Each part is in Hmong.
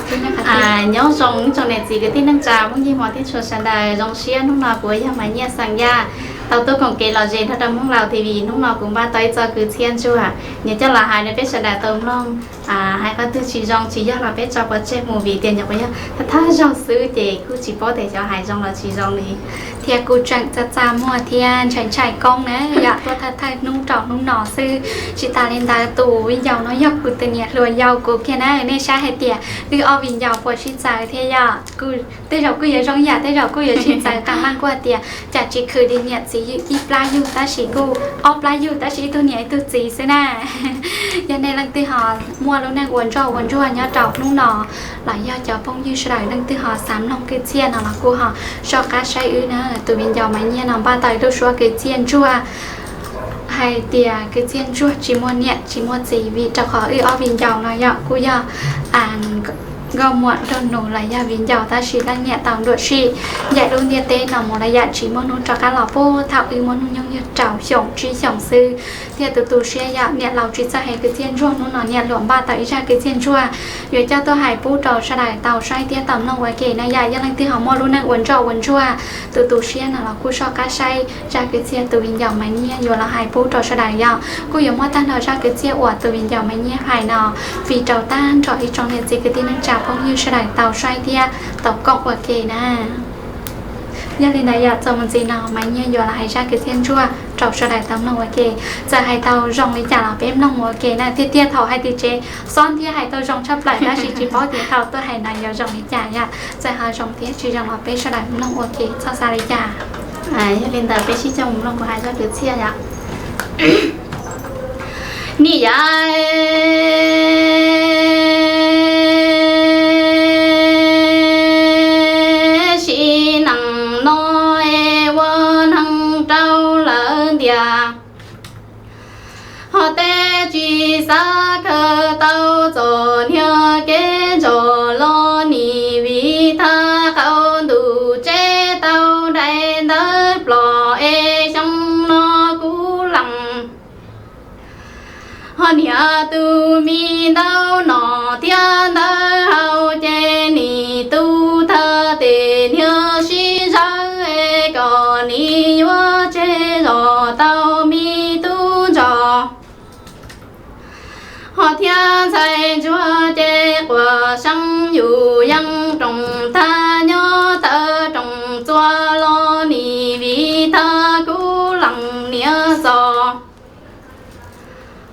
Nyob zoo tsoom niam txiv kwv tij neej tsa Hmoob Yij Hmoob thiab txhua sawv daws, zoo siab hnub no kuv yog Maiv Nyiaj xeem Yaj tau tuaj koom kev lom zem nrog rau Hmoob Laus TV. Hnub no kuv npaj tau ib txoj kwv txhiaj ntsuag, nyias coj los hais rau peb sawv daws tau mloog. Hais qhov twg tsis zoo tsis yog los peb tso pov tseg mus, vim tias nyuam qhuav yog thawj thawj zaug xwb ces kuj tsis paub tias xyov hais zoo los tsis zoo li, thiab kuj tseem txaj txaj muag thiab ntshai ntshai koob na, yog tuaj thawj thawj hnub rau hnub no xwb. Tsis tas li ntawd tus viv ncaus no yog kuv tus niam hluas yau kuv kiag na. Nej saib hais tias wb ob viv ncaus puas sib txawv thiab yog? Tej zaum kuj yuav zoo yam, tej zaum kuj yuav sib txawv. Qas maj kuj hais tias cas tsis khwv li niam txiv ib plab yug tab sis kuj ob plab yug tab sis ib tug niam ib tug txiv xwb na. Yog nej leej twg ho muaj lub neej ua ntsoj ua ntsuag nyob rau hnub no los yog cov phooj ywg sawv daws leej twg ho xav mloog kwv txhiaj no los kuj ho soj qab saib wb na. Tus viv ncaus Maiv Nyiaj no npaj tau ib lub suab kwv txhiaj ntsuag hais tias kwv txhiaj ntsuag tsis muaj niam tsis muaj txiv, vim rau qhov wb ob viv ncaus no yog kuj yog nkauj muam nraug nus los yog viv ncaus tab sis leej niam tau nruam sim ncaim lub ntiaj teb no mus los yam tsis muaj hnub rov qab los puag thaum wb muaj hnub nyoog yog rau xyoo tsib xyoos xwb. Thiab tu tu siab yog niam laus tsis txawj hais kwv txhiaj ntsuag, hnub no niam hluas npaj tau ib zaj kwv txhiaj ntsuag yuav coj tuaj hais pub rau sawv daws tau saib thiab tau mloog ua ke na yom. Yog leej twg ho muaj lub neej ua ntsoj ua ntsuag tu tu siab no los kuj soj qab saib zaj kwv txhiaj tus viv ncaus Maiv Nyiaj yuav los hais pub rau sawv daws yom. Kuj yuav muaj tag nrho zaj kwv txhiaj uas tus viv ncaus Maiv Nyiaj hais no fij rau tag nrho ib tsoom niam txiv kwv tij neej tsa phooj ywg sawv daws tau saib thiab tau koom ua ke na. Yog li ntawd yom, txuas mus ntxiv no Maiv Nyiaj yuav los hais zaj kwv txhiaj ntsuag rau sawv daws tau mloog ua ke. Txawm hais tau zoo li cas los peb mloog mus ua ke na. Tiag tiag thaum hais tim tsev xob thiab hais tau zoo tshaj plaws tab sis tsis paub tias thaum tuaj hais no yuav zoo li cas yom. Txawm ho zoo thiab tsis zoo los peb sawv daws mloog ua ke txhob xav li cas. Yog li ntawd peb sib coj mus mloog kuv hais zaj kwv txhiaj yom. Nim yav sim neej no es ua neeg rau lawv ntiag, ho tej tsis xav khaws tau txom nyog kev ntso los nim vim thaj qau ntuj tseb tau dai ntawv plos es xyoo no kuv lees. Ho niam tus me ntawv nom thiab ntawv hau ces nim tu thawj tes niag sib zawv es kom nim yuav tseg zos tau me tub ntsuag. Ho thiab ntxhais ntsuag ces quas seeb yus yeej roos tag nyob tawm roos txuas los nim vim thaj kuv lees niam txos.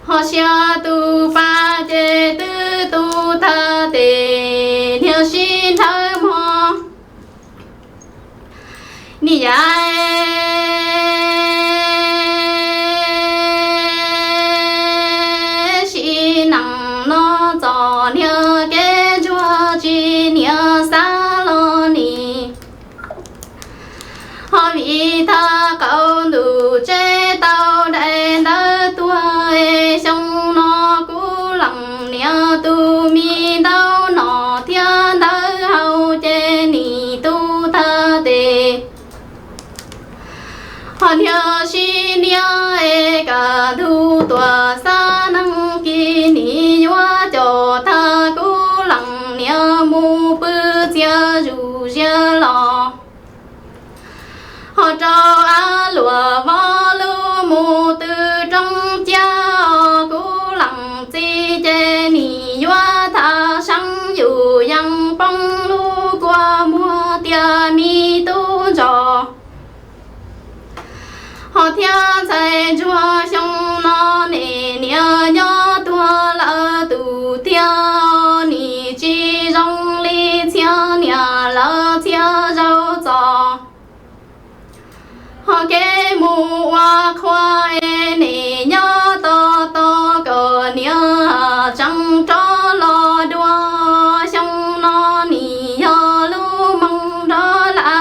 Ho xyov tus pab ces twb tu thawj tes niag sib nrhawv mog. Nim yav sim neej no txom nyog kev ntsuag tsis niam xav los nim. Ho vim thaj qau ntuj tseb tau dai ntawv tuag es xyoo no kuv lees niam tus me ntawv nom thiab ntawv hau ces nim tu thawj tes. Ho niag sib niag es kaj ntug tuaj xav neeg kis nim yuav coj thaj kuv lees niam mus pw txias zus zias los. Ho rau av luam vov lub mus tw roob ciab os kuv lees txiv ces nim yuav thaj seeb yus yeej poob lub kua muag tias me tub ntsuag. Ho thiab ntxhais ntsuag xyoo no nim niam nyob tuag lawm tus thiab nim tsis zoo li txhia niam lawv txhia zaug txos. Ho kev mus ua qhua es nim nyob tos tos kom niam tseem rov los dua, xyoo no nim yog lub moos nrov la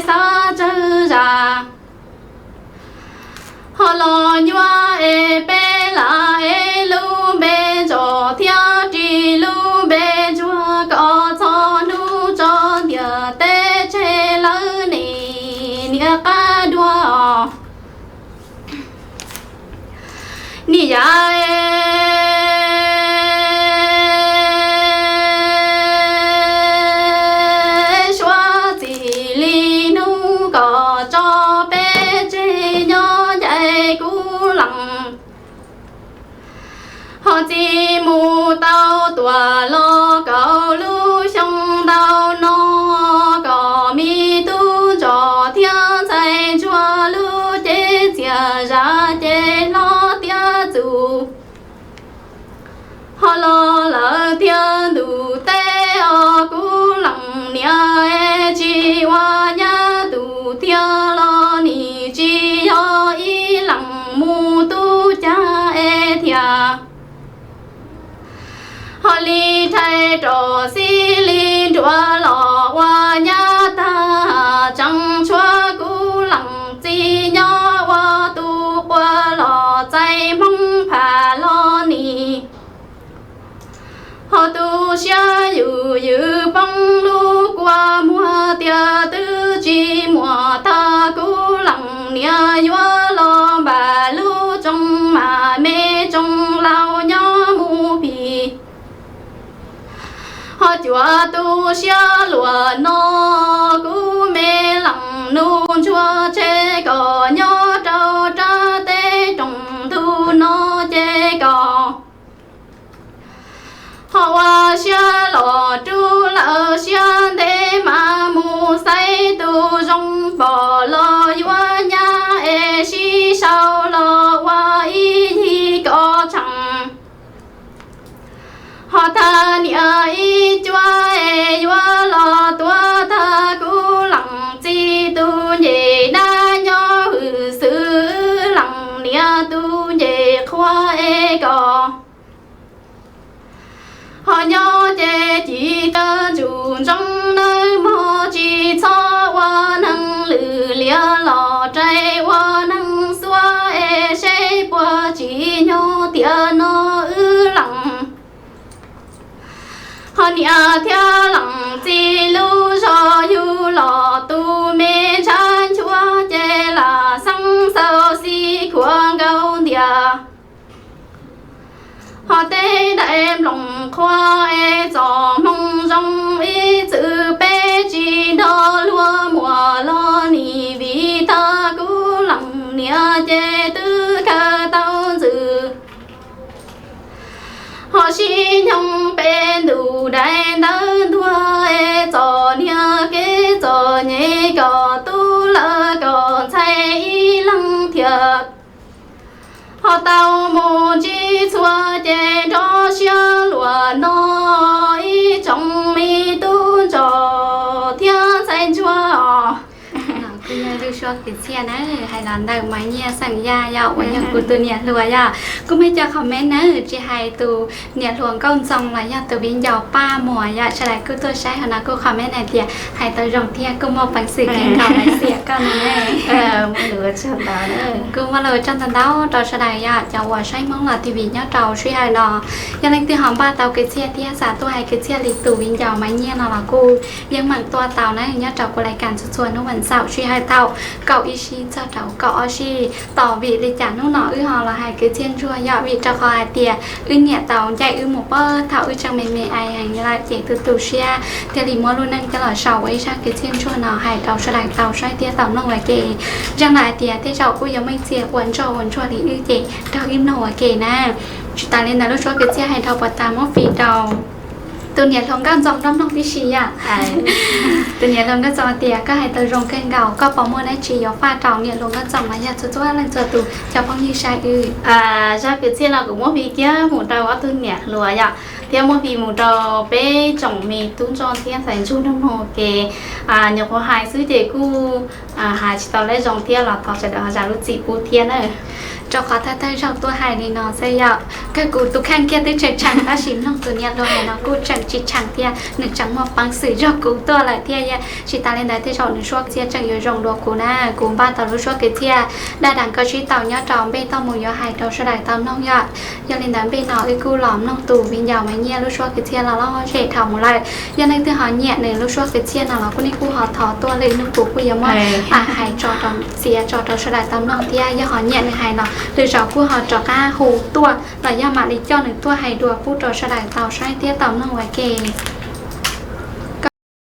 xav tsawg zam. Ho los nyuaj es peb lam ev lub npe ntsos thiab ris lub npe ntsuag kom txog hnub tso ntiag teb tseg lawm ne niam qab dua os. Niam yam, suav txim li hnub kom tso peb tseg nyob ncaim kuv lees. Ho txij mus tau tuaj los kaum lub xyoo ntau no, kom me tub ntsos thiab ntxhais ntsuag lub cev txias zam ces hlob tiav txus. Ho los lawm tiag ntuj teb os kuv lees niam, tsis ua nyab tus tiag los nim tsis yog ib leeg mus tub cag es thiaj. Ho li rhais rau xib li nruas los ua nyab tag, tseem tshuav kuv lees txiv nyob ua tus quas los txais hmoob pham los nim. Ho tu siab yus ywm poob lub kua muag tias twb tsis muaj tag kuv lees niam yuav los npam lub tsoo mas me tsoo laus nyob mus phim. Ho cuav tu siab luag no kuv me lees nus ntsuag tseg kom nyob rau rab teb rooj ntug no ces kom ho ua siab los rub lawm siab ntev mas mus xaiv tus zoo pom los yuav nyab es sib sau los ua ib yig kom tsheej. Ho tag niam ib cuab es yuav los tuav tag kuv lees txiv tus nce dab nyob hwm xwm lees niam tus nce qhua es kom ho nyob ces cim tawg ntsum ntsoov nawb mog, tsis txhob ua neeg lwm liam los rais ua neeg xuab es seb puas tsim nyog tiam no wb lees. Ho niam thiab lees txiv lub zog yug los tus me ntshav nchuav ces lam xeeb xaus xis khuav nkaus ntiag. Ho tej daim nplooj qhuav es txom hmoo zoo ib txwm peb tsis nrog luag muag los nim vim tag kuv lees niam ces twb khaws tau ntxwm. Ho sib nyoog peb ntus dai ntawv ntuag es txom niag kev txom nyem kom tub lawm kom ntxhais ib leeg thiaj. Ho tau mus ntsib txhua ces nrov siab luag no ib tsoom me tub ntsos thiab ntxhais ntsuag os. Kuj yog lub suab kwv txhiaj na, hais los ntawm Maiv Nyiaj xeem Yaj yog uas yog kuv tus niam hluas yog. Kuj muaj cov comment na, tsis hais tus niam hluas Nkauj Ntxoo los yog tus viv ncaus Paj Muas yog sawv daws kuj tuaj saib ho no kuj comment hais tias hais tau zoo thiab kuj muaj peev xwm kawg nkaus lawm xiam koj no. Kuj muaj lus ua tsaug ntau ntau rau sawv daws yog cov uas saib Hmoob Los T V nyob rau sij hawm no. Yog leej twg ho npaj tau kwv txhiaj thiab xav tuaj hais kwv txhiaj li tus viv ncaus Maiv Nyiaj no los kuj yeej meem tuaj tau na nyob rau kuv lais kas txhua txhua hnub vas xaum sij hawm thaum kaum ib sij txog rau kaum ob sij. Tos vim li cas hnub no wb ho los hais kwv txhiaj ntsuag yog vim rau qhov hais tias wb niam tau ncaim wb mus puag thaum wb tseem me me ais heev lawm ces tu tu siab thiaj li muab lub neej coj los sau ua ib zaj kwv txhiaj ntsuag no hais rau sawv daws tau saib thiab tau mloog ua ke. Zeej lawm hais tias tej zaum kuj yuav muaj ib txhia ua ntsuag ua ntsuag li wb ces nrog wb mloog ua ke na. Tsis tas li ntawd lub suab kwv txhiaj hais dhau puas tas muab fij rau tus niam hluas Nkauj Ntxoo nrog mloog tib si yom. Tus niam hluas Nkauj Ntxoo tias koj hais tau zoo kawg nkaus, koj puas muaj dab tsi yuav faj rau niam hluas Nkauj Ntxoo los yog txhua txhua leej txhua tus cov phooj ywg saib wb? Zaj kwv txhiaj no kuv muab fij kiag mus rau ob tug niam hluas yom. Thiab muab hli mus rau peb tsoom me tub ntsuag thiab ntxhais ntsuag nrog mloog ua ke. Nyuam qhuav hais xwb ces kuj hais tsis tau leb zoo thiab los thov sawv daws ho zam lub txim pub thiab na. Rau qhov thawj thawj zaug tuaj hais li no xwb yom, kawg kuv tus kheej kiag twb tseem tsheej tab sis mloog tus niam hluas hais no kuj tseem tsis tsheej thiab, nws tseem muaj peev xwm zog kuv tuaj lawm thiab. Tsis tas li ntawd tej zaum nws suab kwv txhiaj tseem yuav zoo dua kuv na. Kuv npaj tau lub suab kwv txhiaj dab das koj sib tau nyob rau npej toj mus yuav hais rau sawv daws tau mloog yom. Yog li ntawd npej no wb kuj los mloog tus viv ncaus Maiv Nyiaj lub suab kwv txhiaj los lom zem dhau mus lawm. Yog leej twg ho nyiam nws lub suab kwv txhiaj no los kuj nej kuj ho thov tuaj, lwm hnub kuv kuj yuav muab hais tso rau, txiav tso rau sawv daws tau mloog thiab. Yog ho nyiam nws hais los lwm zaus kuj ho rov qab hu tuaj los yog mam li coj nws tuaj hais dua pub rau sawv daws tau saib thiab tau mloog ua ke.